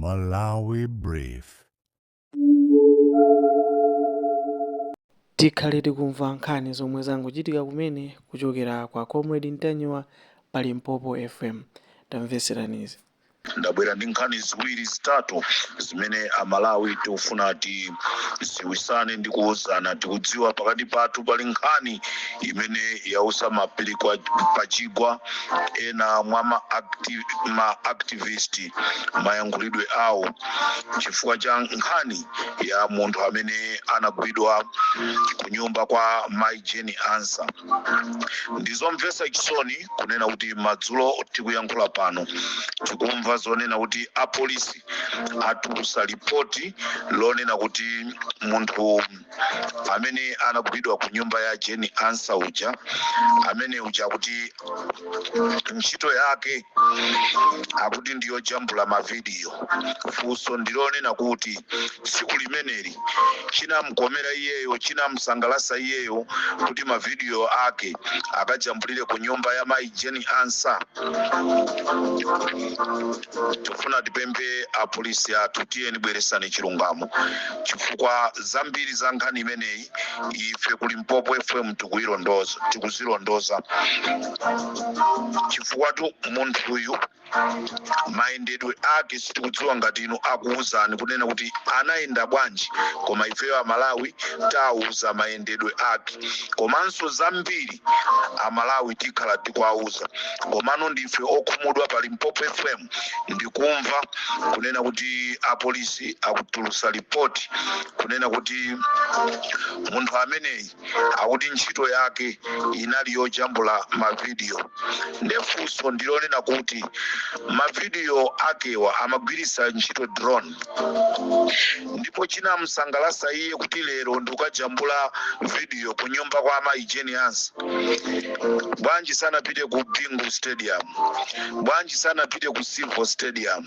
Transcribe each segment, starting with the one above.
Malawi Brief. Tikhale tikumva nkhani zomwe zangochitika kumene kuchokera kwa Comrade Ntanyiwa pa Limpopo FM. Tamvetserani izi. Ndabwera ndi nkhani ziwiri zitatu zimene Amalawi tikufuna tidziwisane ndi kuwuzana. Tikudziwa pakati pathu pali nkhani imene yausa mapiri pachigwa ena mwa ma activist mayankhulidwe awo chifukwa cha nkhani ya munthu amene anagwidwa kunyumba kwa Mai Jane Ansah. Ndizomvetsa chisoni kunena kuti madzulo tikuyankhula pano tikumva zonena kuti apolisi atulusa lipoti lonena kuti munthu amene anagwidwa ku nyumba ya Jane Ansah uja, amene uja akuti ntchito yake akuti ndiyojambula mavidiyo. Funso ndilonena kuti tsiku limeneli chinamkomera iyeyo, chinamsangalasa iyeyo kuti mavidiyo ake akajambulire ku nyumba ya Mayi Jane Ansah? Tifuna tipemphe apolisi athu, tiyeni bweresani chilungamo, chifukwa zambiri za nkhani imeneyi ife ku Limpopo FM tikuzilondoza, chifukwatu munthuyu mayendedwe ake sitikudziwa ngati inu akuwuzani kunena kuti anayenda bwanji, koma ifeyo Amalawi tawuza mayendedwe ake komanso zambiri Amalawi tikhala tikuwauza. Komano ndife okhumudwa pa Limpopo FM ndikumva kunena kuti apolisi akutulusa ripoti kunena kuti munthu ameneyi akuti ntchito yake inali yojambula mavidiyo. Nde funso ndilonena kuti mavidiyo akewa amagwiritsa ntchito drone, ndipo chinamsangalasa iye kuti lero ndikukajambula vidiyo ku nyumba kwa Amayi Jane Ansah? Bwanji sanapite ku Bingu Stadium? Bwanji sanapite ku Civo Stadium?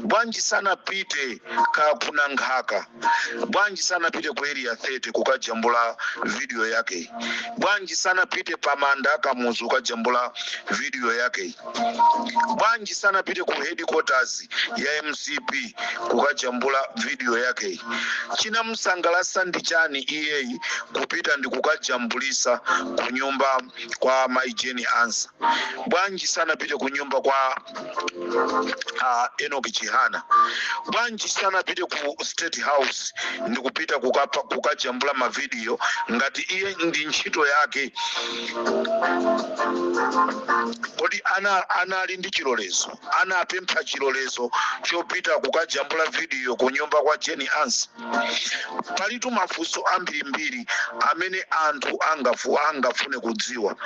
Bwanji sanapite ka kuna Nkhaka? Bwanji sanapite ku Area 30 kukajambula video yake? Bwanji sanapite pamanda a Kamuzu kukajambula video yake? Bwanji sanapite ku headquarters ya MCP kukajambula video yake? Chinamsangalasa ndi chani iyeyi kupita ndi kukajambulisa ku nyumba kwa Mayi Jane Ansah? Bwanji sanapite ku nyumba kwa Enoch Chihana? Bwanji sanapite ku State House ndikupita kukajambula mavidiyo ngati iye ndi ntchito yake? Kodi anali ndi chilolezo? Anapempha chilolezo chopita kukajambula vidiyo ku nyumba kwa Jane Ansah? Palitu mafunso ambirimbiri amene anthu angafune kudziwa.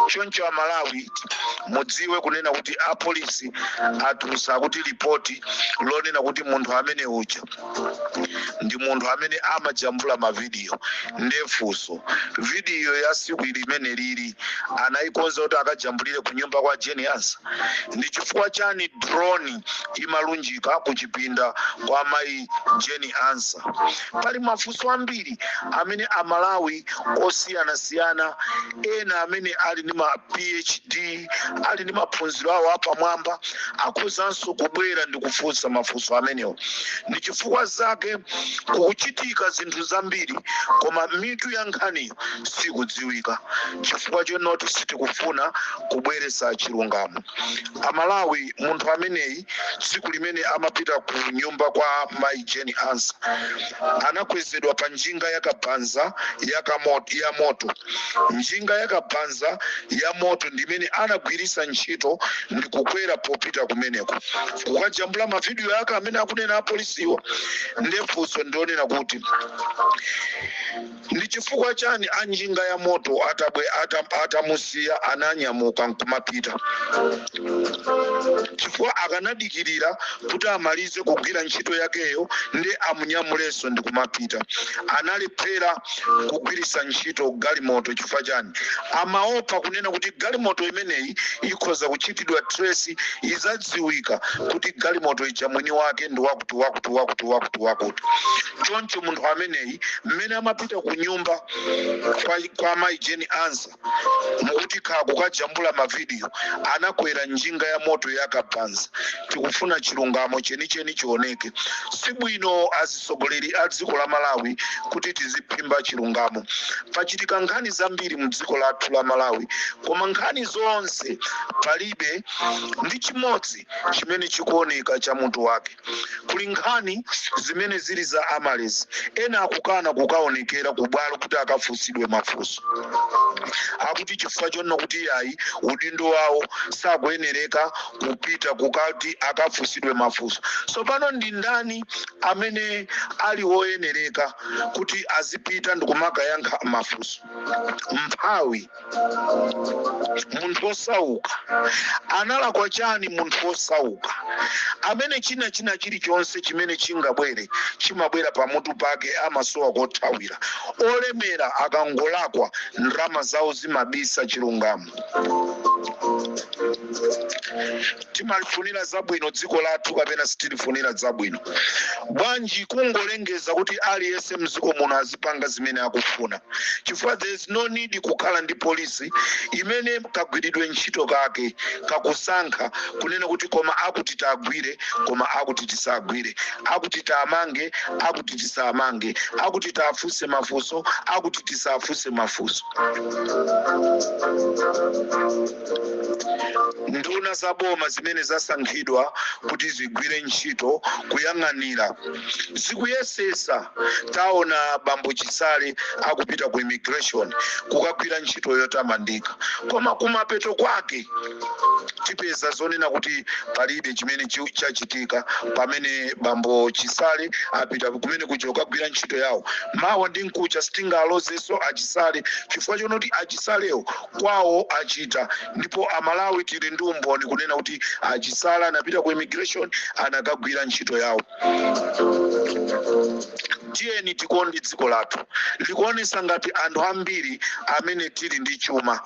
Choncho Amalawi mudziwe kunena kuti apolisi atulusa kuti lipoti lonena kuti munthu amene uja ndi munthu amene amajambula mavidiyo. Nde funso, vidiyo ya siku limene lili anayikonza kuti akajambulire ku nyumba kwa Jane Ansah? Ndi chifukwa chani drone imalunjika ku chipinda kwa Mayi Jane Ansah? Pali mafunso ambiri amene Amalawi osiyanasiyana, ena amene ali ndi ma PhD, ali ndi maphunziro awo apamwamba, akhozanso kubwera ndi kufunsa mafunso amenewo. Ndi chifukwa zake kukuchitika zinthu zambiri koma mitu ya nkhaniyo sikudziwika, chifukwa chonoti sitikufuna kubweretsa chilungamo. Amalawi, munthu ameneyi tsiku limene amapita ku nyumba kwa Mayi Jane Ansah anakwezedwa pa njinga ya kabanza ya moto. Njinga ya kabanza ya moto ndimene anagwiritsa ntchito ndi kukwera popita kumeneko kukajambula mavidiyo ake amene akunena apolisiwo. Nde funso ndionena kuti ndi chifukwa chani anjinga ya moto atamusiya ananyamuka nkumapita? Chifukwa akanadikirira kuti amalize kugwira ntchito yakeyo ndi amunyamulenso ndi kumapita. Analephera kugwiritsa ntchito galimoto chifukwa chani? Amaopa kunena kuti galimoto imeneyi ikhoza kuchitidwa trace, izadziwika kuti galimoto ija mwini wake ndi wakuti wakuti wakuti wakuti wakuti. Choncho munthu ameneyi mmene amapita ku nyumba kwa Mayi Jane Ansah mukuti kha kukajambula mavidiyo, anakwera njinga ya moto ya Kabanza. Tikufuna chilungamo chenicheni chioneke. Sibwino azisogoleri a dziko la Malawi kuti tiziphimba chilungamo. Pachitika nkhani zambiri mu dziko lathu la Malawi, koma nkhani zonse palibe ndi chimodzi chimene chikuoneka cha mutu wake. Kuli nkhani zimene zili za Amaryllis, ena akukana kukaonekera ku bwalo kuti akafunsidwe mafunso, akuti chifukwa chonena kuti yayi, udindo wawo sakuyenereka kupita kukati akafunsidwe mafunso. Tsopano ndi ndani amene ali woyenereka kuti azipita ndikumakayankha mafunso? Mphawi, munthu wosauka. Analakwa chani munthu wosauka amene china chilichonse chimene chingabwere chimabwera pamutu pake, amasowa kothawira? Olemera akangolakwa, ndalama zawo zimabisa chilungamo. Timalifunira zabwino dziko lathu kapena sitilifunira zabwino? Bwanji kungolengeza kuti aliyense mdziko muno azipanga zimene akufuna? Chifukwa there is no need kukhala ndi polisi imene kagwiridwe ntchito kake kakusankha kunena kuti koma akuti tagwire, koma akuti tisagwire, akuti tamange, akuti tisamange, akuti tafunse mafunso, akuti tisafunse mafunso. Nduna za boma zimene zasankhidwa kuti zigwire ntchito kuyang'anira zikuyesesa. Taona bambo Chisale akupita ku immigration kukagwira ntchito yotamandika, koma kumapeto kwake tipeza zonena kuti palibe chimene chachitika. Pamene bambo Chisale apita kumene kuja kukagwira ntchito yawo, mawa ndi mkucha sitingalozenso achisale, chifukwa chonoti achisalewo kwawo achita. Ndipo Amalawi tili ndi umboni kunena kuti achisale anapita ku immigration, anakagwira ntchito yawo. Tiyeni tikonde dziko lathu. Likuonesa ngati anthu ambiri amene tili ndi chuma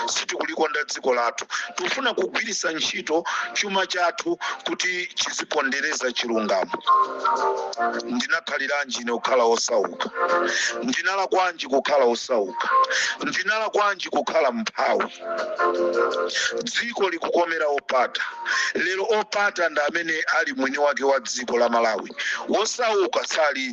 sitikulikonda dziko lathu. Tikufuna kugwiritsa ntchito chuma chathu kuti chizipondereza chilungamo. Ndinakhaliranji ine kukhala osauka? Ndinalakwanji kukhala osauka? Ndinalakwanji kukhala mphawi? Dziko likukomera opata. Lero opata ndi amene ali mwini wake wa dziko la Malawi, wosauka sali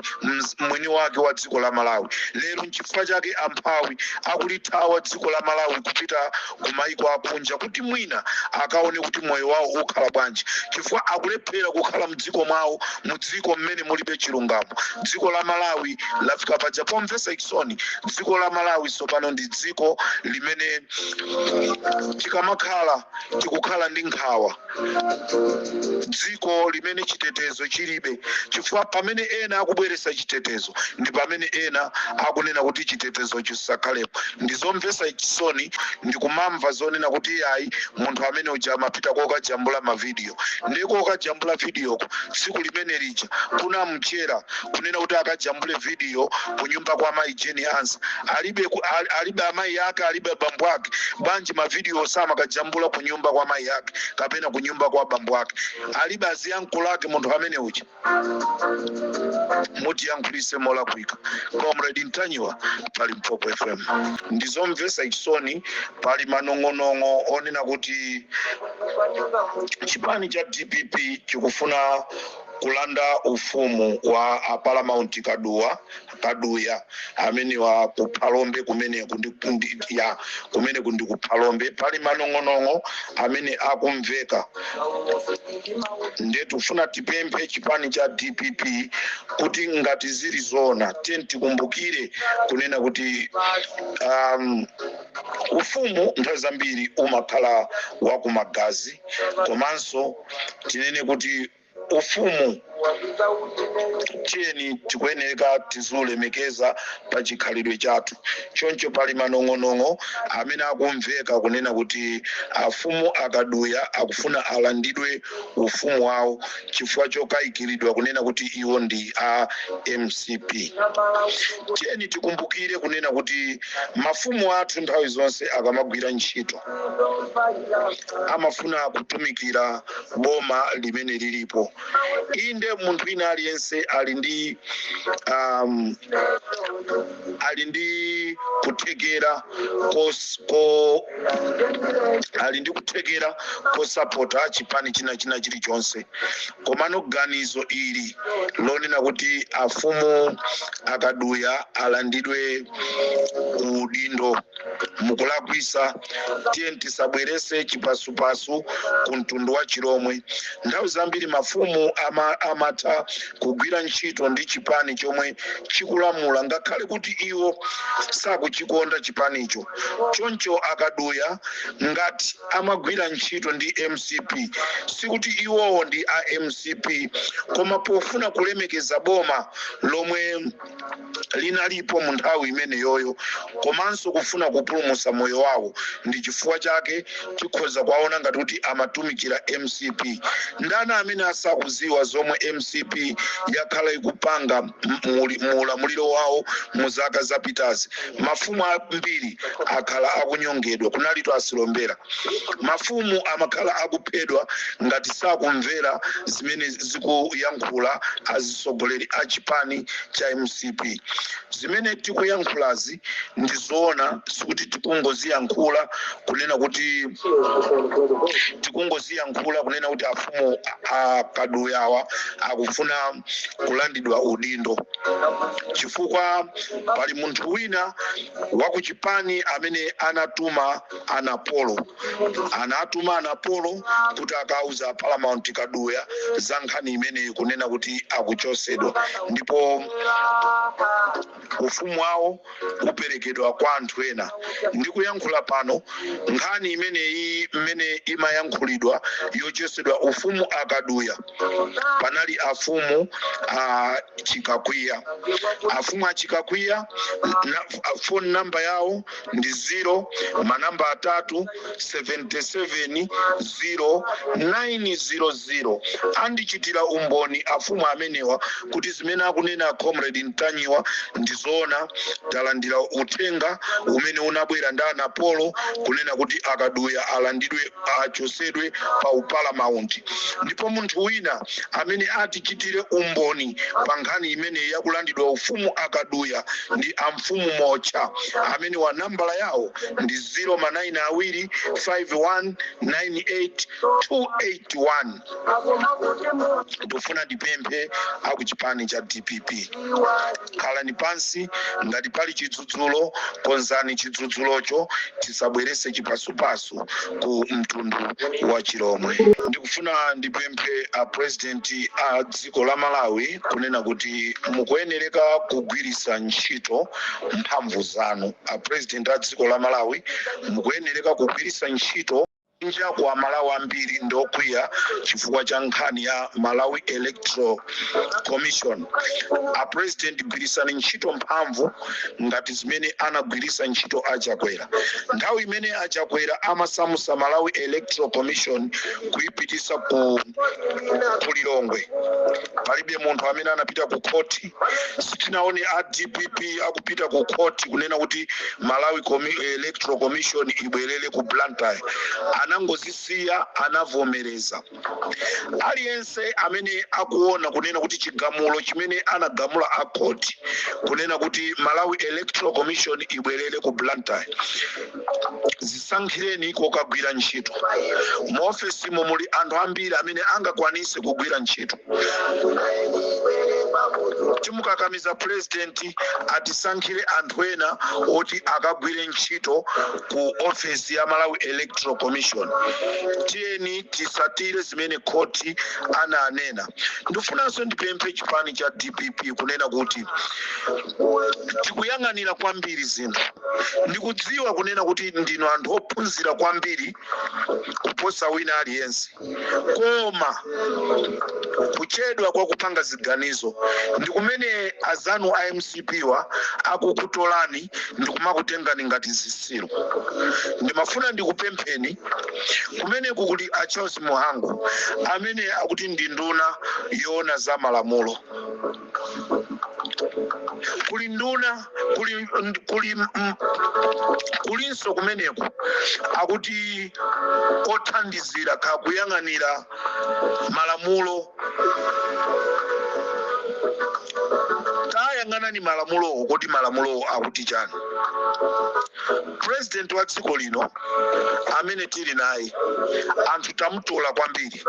mwini wake wa dziko la Malawi lero. Nchifukwa chake amphawi akulithawa dziko la Malawi kupita ku maiko akunja kuti mwina akaone kuti moyo wawo ukhala bwanji, chifukwa akulephera kukhala mdziko mwawo, mudziko mmene mulibe chilungamo. Dziko la Malawi lafika paja pomvetsa chisoni. Dziko la Malawi tsopano ndi dziko limene tikamakhala tikukhala ndi nkhawa, dziko limene chitetezo chilibe, chifukwa pamene ena akubweretsa chitetezo ndi pamene ena akunena kuti chitetezo chisakhalepo. Ndizomvetsa chisoni ndikumamva zonena kuti ayi, munthu amene uja amapita kokajambula mavidiyo. Ndiye kokajambula vidiyoko, tsiku limene lija kunamchera kunena kuti akajambule vidiyo kunyumba kwa mayi Jane Ansah, alibe alibe amayi ake, alibe bambo ake? Bwanji mavidiyo samakajambula kunyumba kwa mayi ake kapena kunyumba kwa bambo ake? Alibe aziyankhulo ake munthu amene uja? Mutiyankhulise molakwika. Comrade Ntanyiwa pa Limpopo FM. Ndizomvetsa chisoni, pali manong'onong'o onena kuti chipani cha DPP chikufuna kulanda ufumu wa a Paramount Kaduwa, Kaduya amene wa ku Phalombe kumeneku ya kumeneku ndi ku Phalombe. Pali manong'onong'o amene akumveka, ndiye tikufuna tipemphe chipani cha DPP kuti ngati zili zoona, tiye tikumbukire kunena kuti ufumu nthawi zambiri umakhala wakumagazi, komanso tinene kuti ufumu tiyeni tikuyeneka tiziulemekeza pa chikhalidwe chathu. Choncho pali manong'onong'o amene akumveka kunena kuti afumu Akaduya akufuna alandidwe ufumu wawo chifukwa chokayikiridwa kunena kuti iwo ndi a MCP. Tiyeni tikumbukire kunena kuti mafumu athu nthawi zonse akamagwira ntchito amafuna kutumikira boma limene lilipo. Inde, munthu wina aliyense Aliyense ali ndi kuthekera ko ali ndi kuthekera kosapota chipani china chilichonse. Komano ganizo ili lonena kuti afumu akaduya alandidwe udindo, mukulakwisa. Tiye tisabwerese chipasupasu ku mtundu wa Chilomwe. Nthawi zambiri mafumu amatha kugwira ntchito ndi chipani chomwe chikulamula, ngakhale kuti iwo sakuchikonda chipanicho. Choncho akaduya ngati amagwira ntchito ndi MCP, sikuti iwowo ndi a MCP, koma pofuna kulemekeza boma lomwe linalipo mu nthawi imeneyoyo, komanso kufuna kupulumutsa moyo wawo, ndi chifukwa chake tikhoza kuwaona ngati kuti amatumikira MCP. Ndani amene asakuziwa zomwe MCP yakhala ikupanga mu ulamuliro wawo mu zaka zapitazi? Mafumu ambiri akhala akunyongedwa, kunalitu asilombera. Mafumu amakhala akuphedwa ngati sakumvera zimene zikuyankhula azisogoleri a chipani cha MCP. Zimene tikuyankhulazi ndi zoona, sikuti tikungoziyankhula kunena kuti afumu akaduyawa akufuna kulandidwa udindo, chifukwa pali munthu wina wakuchipani amene anatuma anapolo, anatuma anapolo kuti akauza Paramount Kaduya za nkhani imeneyi, kunena kuti akuchosedwa ndipo ufumu wawo uperekedwa kwa anthu ena. Ndikuyankhula pano, nkhani imeneyi mmene imayankhulidwa yochosedwa ufumu akaduya, panali afumu a Chikakwiya. Afumu a Chikakwiya na, phone number yawo ndi 0 manamba atatu 77 0 900. Andichitira umboni afumu amenewa kuti zimene akunena Comrade Ntanyiwa ndizoona. Talandira uthenga umene unabwera ndi anapolo kunena kuti akaduya alandidwe, achosedwe pa uparamount. Ndipo munthu wina amene atichitire umboni pa nkhani imeneyi yakulandidwa ufumu akaduya ndi amfumu Mocha, amene wa nambala yawo ndi 0 ma 9 awiri 51 98 281. Ndikufuna ndipemphe akuchipani cha DPP, khalani pansi. Ngati pali chidzudzulo, konzani chidzudzulocho, tisabwerese chipasupasu ku mtundu wa Chilomwe. Ndikufuna ndipemphe a President a dziko la Malawi kunena kuti mukuyenereka kugwiritsa ntchito mphamvu zanu. A President a dziko la Malawi, mukuyenereka kugwiritsa ntchito nja kwa Malawi ambiri ndokwiya chifukwa cha nkhani ya Malawi Electoral Commission. A President, gwirisani ntchito mphamvu ngati zimene anagwirisa ntchito achakwera. Nthawi imene achakwera amasamusa Malawi Electoral Commission kuyipitisa ku Lilongwe, palibe munthu amene anapita ku khoti. Sitinaone a DPP akupita ku khoti kunena kuti Malawi Electoral Commission ibwerere ku Blantyre. Anangozisiya, anavomereza. Aliyense amene akuona kunena kuti chigamulo chimene anagamula a khoti kunena kuti Malawi Electoral Commission ibwerere ku Blantyre, zisankhireni kokagwira ntchito. Muofesimo muli anthu ambiri amene angakwanise kugwira ntchito. Timukakamiza President atisankhire anthu ena oti akagwire ntchito ku ofesi ya Malawi Electoral Commission. Tiyeni tisatire zimene khoti ananena. Ndifunanso ndipemphe chipani cha DPP kunena kuti tikuyang'anira kwambiri zinthu. Ndikudziwa kunena kuti ndinu anthu ophunzira kwambiri kuposa wina aliyense, koma kuchedwa kwa kupanga ziganizo ndi kumene azanu a MCP wa akukutolani ndikumakutengani ngati zisilu. Ndimafuna ndikupempheni, kumeneku kuli a Charles Muhangu amene akuti ndi nduna yoona za malamulo, kuli nduna, kulinso kumeneku akuti othandizira kakuyang'anira malamulo. Tayang'anani malamulowo. Kodi malamulowo akuti chani? President wa dziko lino amene tili naye, anthu tamutola kwambiri,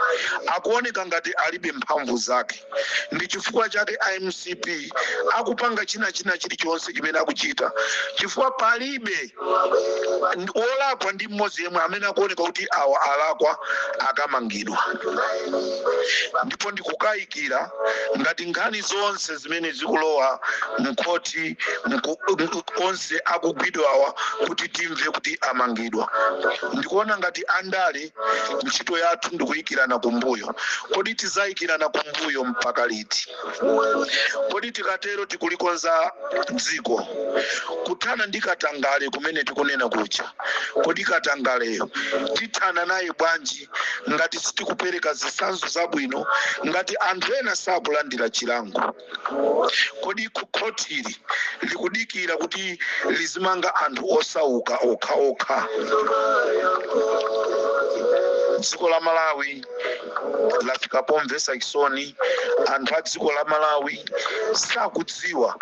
akuoneka ngati alibe mphamvu zake. Ndi chifukwa chake iMCP akupanga china chilichonse chimene akuchita, chifukwa palibe wolakwa ndi mmodzi yemwe amene akuoneka kuti awa alakwa akamangidwa. Ndipo ndikukayikira ngati nkhani zonse zimene zikulowa mkhoti, onse akugwidwawa kuti timve kuti amangidwa. Ndikuona ngati andale ntchito yathu ndikuyikirana kumbuyo. Kodi tizayikirana kumbuyo mpaka liti? Kodi tikatero tikulikonza dziko? Kuthana ndi katangale kumene tikunena kucha, kodi katangaleyo tithana naye bwanji ngati sitikupereka zitsanzo zabwino, ngati anthu ena sakulandira chilango? Kodi khotili likudikira kuti lizimanga anthu osauka okhaokha? Dziko la Malawi lafika pomvetsa chisoni. Anthu a dziko la Malawi sakudziwa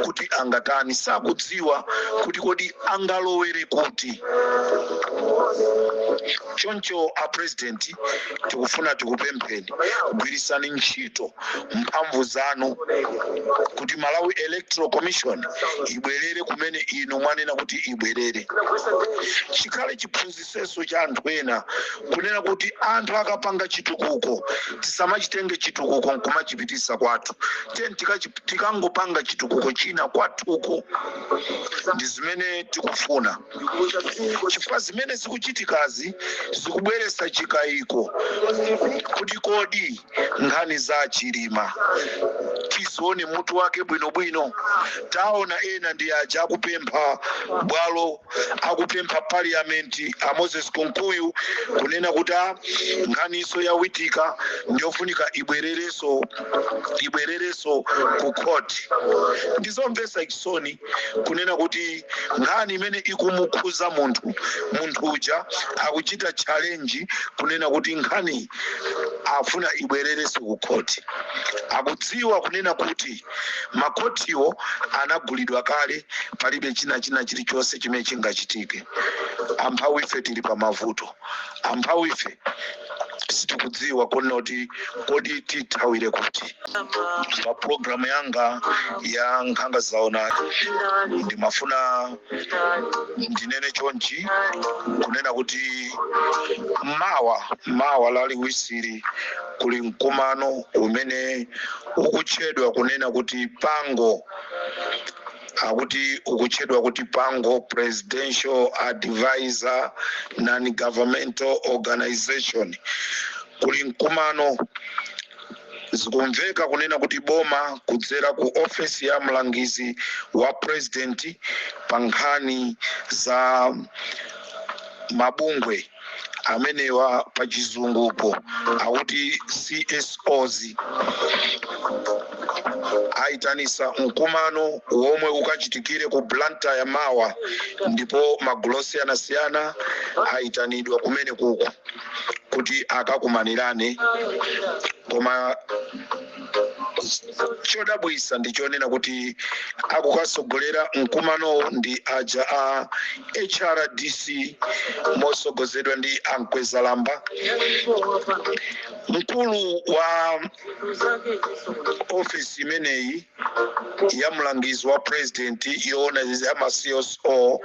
kuti angatani, sakudziwa kuti kodi angalowere kuti. Choncho a President, tikufuna tikupempheni, gwirisani ntchito mphamvu zanu kuti Malawi Electoral Commission ibwerere kumene inu mwanena kuti ibwerere. Chikhale chiphunzitsenso cha anthu ena kunena kuti anthu akapanga chitukuko, tisamachitenge chitukuko nkumachipitisa kwathu. Tiyeni tikangopanga chitukuko china kwathuko. Ndi zimene tikufuna, chifukwa zimene zikuchitikazi zikubweretsa chikayiko kuti kodi nkhani za Chilima tizione mutu wake bwinobwino? Taona ena ndi aja akupempha bwalo, akupempha parliament, a Moses Kunkuyu, kunena kuti nkhaniso ya Witika ndiyofunika ibwerereso ku court. Ndizomvetsa chisoni kunena kuti nkhani imene ikumukhuza munthu, munthu uja akuchita challenge kunena kuti nkhani afuna ibwerereso ku court. Akudziwa kunena kuti makhotiwo anagulidwa kale, palibe china chilichonse chimene chingachitike. Amphawi ife tili pa mavuto. Amphawi ife sitikudziwa kunena kuti kodi tithawire kuti. Pa programu yanga ya Nkhanga Zaona, ndimafuna ndinene chonchi kunena kuti mawa laliwisiri kuli mkumano umene ukutchedwa kunena kuti Pango, akuti ukutchedwa kuti Pango, Presidential Advisor Non-Governmental Organization. Kuli mkumano. Zikumveka kunena kuti boma kudzera ku ofesi ya mlangizi wa president pa nkhani za mabungwe amenewa, pa chizungupo akuti CSOs, ayitanisa mkumano womwe ukachitikire ku Blantyre mawa, ndipo magulu osiyanasiyana ayitanidwa kumene kuku kuti akakumanirane. Koma chodabwisa ndi chonena kuti akukasogolera mkumanowo ndi aja a HRDC mosogozedwa ndi Ankwezalamba. Mkulu wa ofisi imeneyi ya mlangizi wa president yoona ya ma CSO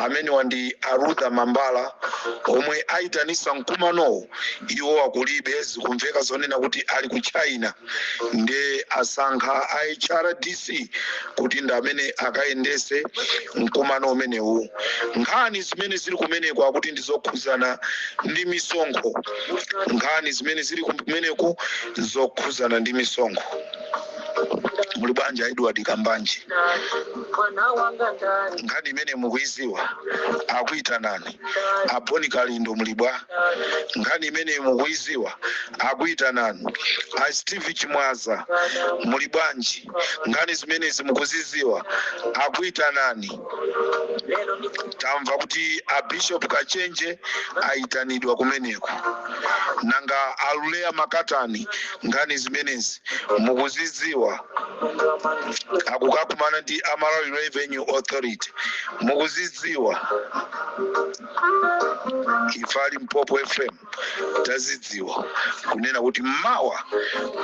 amenewa ndi Arutha Mambala, omwe ayitanisa mkumanowo. Iwo akulibe, zikumveka zonena kuti ali ku China, ndi asankha a HRDC kuti ndi amene akayendese mkumano umenewu. Nkhani zimene zili kumeneko akuti ndi zokhuzana ndi misonkho. Nkhani zimene zili kumeneku zokhuzana ndi misonkho. Muli bwanji, Edward Kambanje? Nkhani imene mukuiziwa, akuitanani. Aboni Kalindo, muli bwa? Nkhani imene mukuiziwa, akuitanani. A Steve Chimwaza, muli bwanji? Nkhani zimenezi mukuziziwa, akuitanani. Tamva kuti a Bishop Kachenje ayitanidwa kumeneko. Nanga Aluleya Makatani, nkhani zimenezi mukuzidziwa? Akukakumana ndi a Malawi Revenue Authority. Mukuzidziwa, ife a Limpopo FM tazidziwa kunena kuti mawa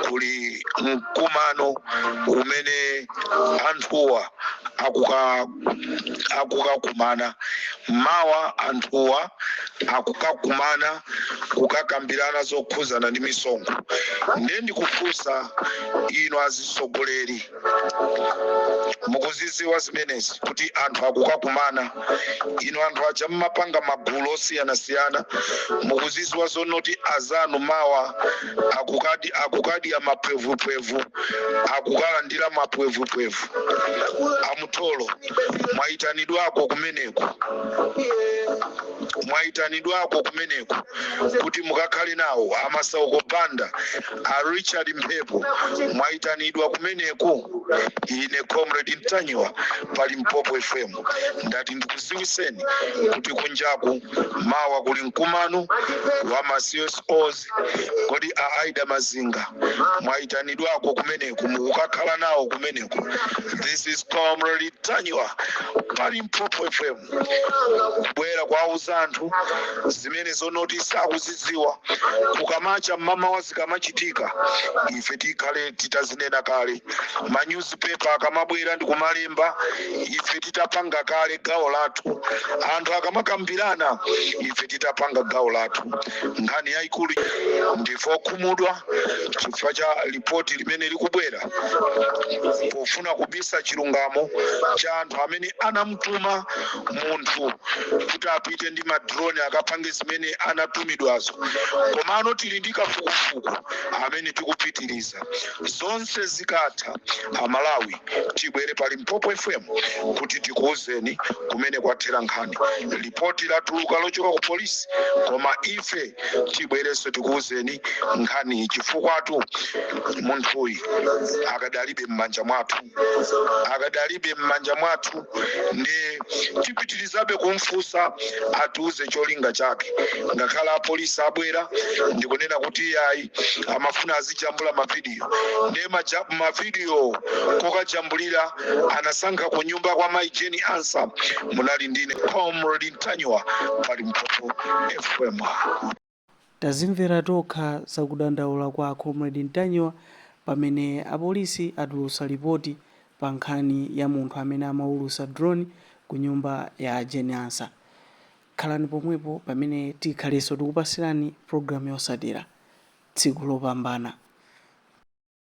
kuli mkumano umene anthuwa akukakumana. Mawa anthuwa akukakumana kukakambirana zokhuzana ndi misonkho. Ndiye ndikufunsa inu azisogoleri, mukuzidziwa zimenezi kuti anthu akukakumana? Inu anthu aja mmapanga magulu osiyanasiyana, mukuzidziwa zonoti azanu mawa akukadya mapwevupwevu, akukalandira mapwevupwevu? Amutolo, mwayitanidwako kumeneko? Mwayitanidwako kumeneko kuti mukakhale nawo? Amasauko Banda, a Richard Mphepo, mwayitanidwa kumeneku? Ine Comrade Ntanyiwa pa Limpopo FM ndati ndikuziwiseni kuti kunjaku mawa kuli mkumano wa ma CSOs. Kodi a Aida Mazinga mwayitanidwako kumeneku? Mukukakhala nawo kumeneku? This is Comrade Ntanyiwa pa Limpopo FM, kubwera kuwauza anthu zimene zonoti sakuzidziwa. Kukamacha mmamawa zikamachitika, ife tikhale titazinena kale. Manyuzipepa akamabwera ndi kumalemba, ife titapanga kale gawo lathu. Anthu akamakambirana, ife titapanga gawo lathu. Nkhani yayikulu, ndife okhumudwa chifukwa cha lipoti limene likubwera pofuna kubisa chilungamo cha anthu amene anamutuma munthu kuti apite ndi ma drone akapange zimene anatumidwazo. Komano tili ndi kafukufuku amene tikupitiriza. Zonse zikatha, Amalawi, tibwere pa Limpopo FM kuti tikuwuzeni kumene kwathera nkhani. Lipoti latuluka lochoka ku polisi, koma ife tibwerenso tikuwuzeni nkhani, chifukwatu munthuyi akadalibe m'manja mwathu, akadalibe m'manja mwathu. Ndi tipitirizabe kumfunsa atiuze cholinga chake, ngakhale apolisi abwera ndikunena kuti ayi, amafuna azijambula mavidiyo. Ndiye mavidiyo kokajambulira anasankha ku nyumba kwa Mai Jane Ansah. Munali ndine Comrade Ntanyiwa pa Limpopo FM. Tazimvera tokha zakudandaula kwa Comrade Ntanyiwa pamene apolisi atulutsa ripoti pa nkhani ya munthu amene amaulutsa drone ku nyumba ya Jane Ansah. Khalani pomwepo pamene tikhalenso tikupasirani programu yotsatira. Tsiku lopambana.